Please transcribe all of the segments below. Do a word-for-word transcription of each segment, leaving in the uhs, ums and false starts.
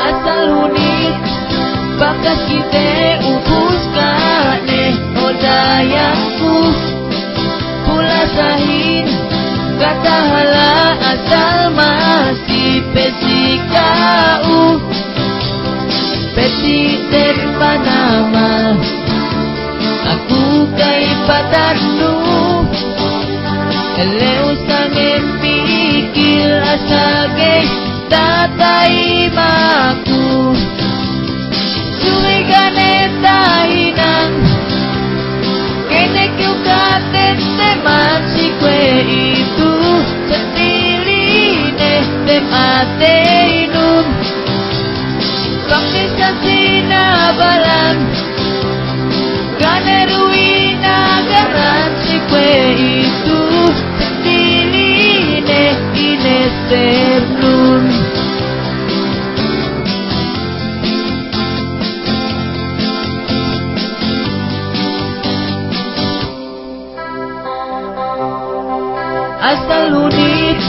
Asal hunit bakas kite ubus ka'ne, o dayangku, pulasahin katahala' asal masi pe si ka'u. Peti den panamal aku kay patannu, ellew sangem pikil asal ga'i tataymaku. Subey ga' ne tahinang, kene kew katenteman si kuwe'itu, seddili ne dem ateynun. Bang ne sa sinabalan, ga' ne du inagaran si kuwe'itu, seddili ne inesternun. Asal hunit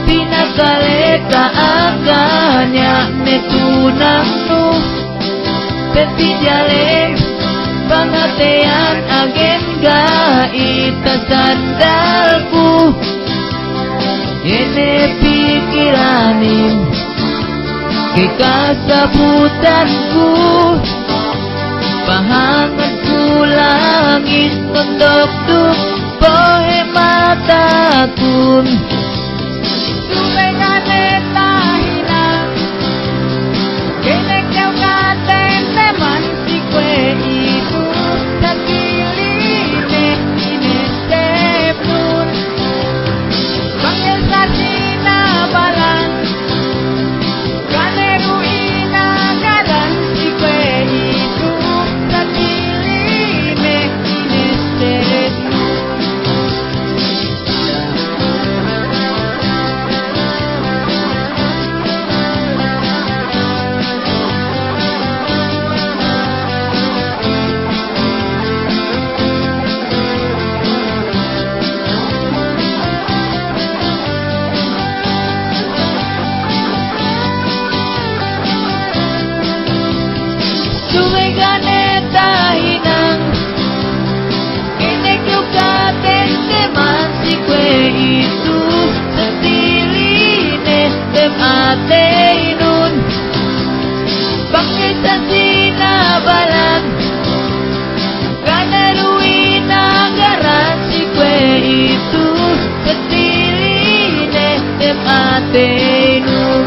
pinakale ka'am ga' niya' ne tunangnu, peti diyalem pangateyan agen ga'i tasandalku. Iye ne pikilanin ga'i kasabutanku, pahangedku langit nondok duk bohe' matakun. Subey ga' ne tahinang, kene kew katenteman si kuwe'itu, seddili ne inesternun. Bang ne sa sinabalan, ga' ne du inagaran si kuwe'itu, seddili ne inesternun. Subey ga' ne tahinang, kene kew katenteman si kuwe'itu, seddili ne dem ateynun. Bang ne sa sinabalan, ga' ne du inagaran si kuwe'itu, seddili ne dem ateynun.